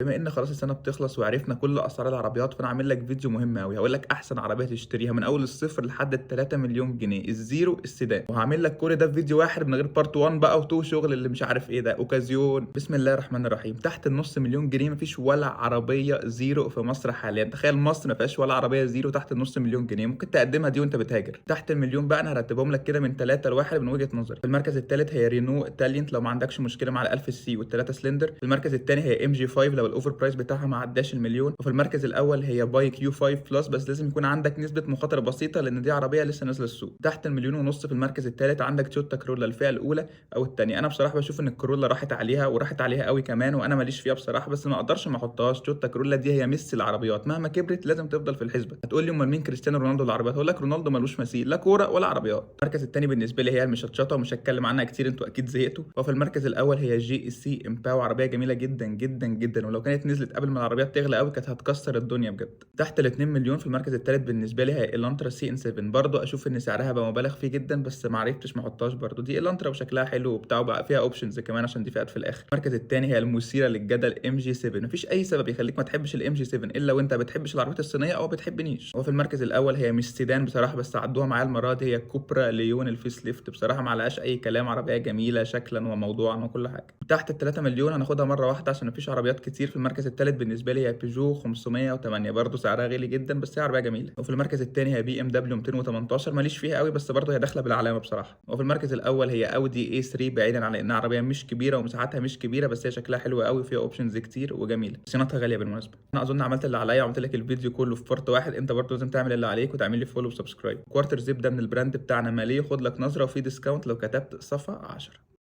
بما ان خلاص السنة بتخلص وعرفنا كل اسعار العربيات، فانا عامل لك فيديو مهم قوي هقول لك احسن عربية تشتريها من اول الصفر لحد ال 3 مليون جنيه الزيرو السيدان، وهعمل لك كل ده في فيديو واحد من غير part 1 بقى و2 شغل اللي مش عارف ايه ده اوكازيون. بسم الله الرحمن الرحيم. تحت النص مليون جنيه مفيش ولا عربية زيرو في مصر حاليا. تخيل مصر ما فيهاش ولا عربية زيرو تحت النص مليون جنيه، ممكن تقدمها دي وانت بتهاجر. تحت المليون بقى انا هرتبهم لك كده من 3 ل 1 من وجهه نظري. في المركز الثالث هي رينو تالينت لو ما عندكش مشكلة مع ال 1000 سي والثلاثة سلندر. في المركز الثاني هي MG 5 لو ال over price بتاعها ما عداش المليون. وفي المركز الاول هي BAIC U5 Plus، بس لازم يكون عندك نسبه مخاطره بسيطة لان دي عربية لسه نازله السوق. تحت المليون ونص في المركز الثالث عندك تويوتا كرولا الفئة الاولى او الثانية. انا بصراحة بشوف ان الكرولا راحت عليها وراحت عليها قوي كمان، وانا ماليش فيها بصراحة، بس ما اقدرش ما احطهاش. تويوتا كرولا دي هي ميسي العربيات، مهما كبرت لازم تفضل في الحسبة. هتقول لي امال مين كريستيانو رونالدو العربيات؟ هقول لك رونالدو ملوش مثيل، لا كورة ولا عربيات. المركز الثاني بالنسبة لي هي المشطشطه، ومش هتكلم عنها كتير، انتوا اكيد زهقتوا. وفي المركز الاول هي GAC امباو، عربية جميلة جدا جدا جدا، ولو كانت نزلت قبل ما العربيات تغلى قوي كانت هتكسر الدنيا بجد. تحت ال 2 مليون في المركز الثالث بالنسبة لي هي الانترا CN 7، برضو اشوف ان سعرها بقى مبالغ فيه جدا، بس ما عرفتش ما احطهاش برضو. دي الانترا وشكلها حلو وبتاع، وبقى فيها options كمان عشان دي فئات في الاخر. المركز الثاني هي المثيرة للجدل MG 7، مفيش اي سبب يخليك ما تحبش ال MG 7 الا وانت بتحبش العربيات الصينية او بتحبنيش. وفي المركز الاول هي مش سيدان بصراحة، بس عدوها معايا المرة دي، هي كوبرا ليون ال facelift. بصراحة ما عليهاش اي كلام، عربية جميلة شكلا وموضوعا وكل حاجة. تحت ال 3 مليون هناخدها مرة واحدة عشان مفيش عربيات كتير. في المركز الثالث بالنسبة لي هي بيجو 508، برضه سعرها غالي جدا بس هي عربية جميلة. وفي المركز الثاني هي BMW 218، ماليش فيها قوي بس برضه هي داخله بالعلامة بصراحة. وفي المركز الاول هي اودي A3، بعيدا عن انها عربية مش كبيرة ومساحتها مش كبيرة، بس هي شكلها حلو قوي وفيها options كتير وجميلة. صيانتها غالية بالمناسبة. انا اظن عملت اللي عليا وعملت لك الفيديو كله في part واحد. انت برضه لازم تعمل اللي عليك وتعمل لي follow و subscribe. quarter zip ده من ال brand بتاعنا ماليه، خد لك نظره، وفي discount لو كتبت صفا 10.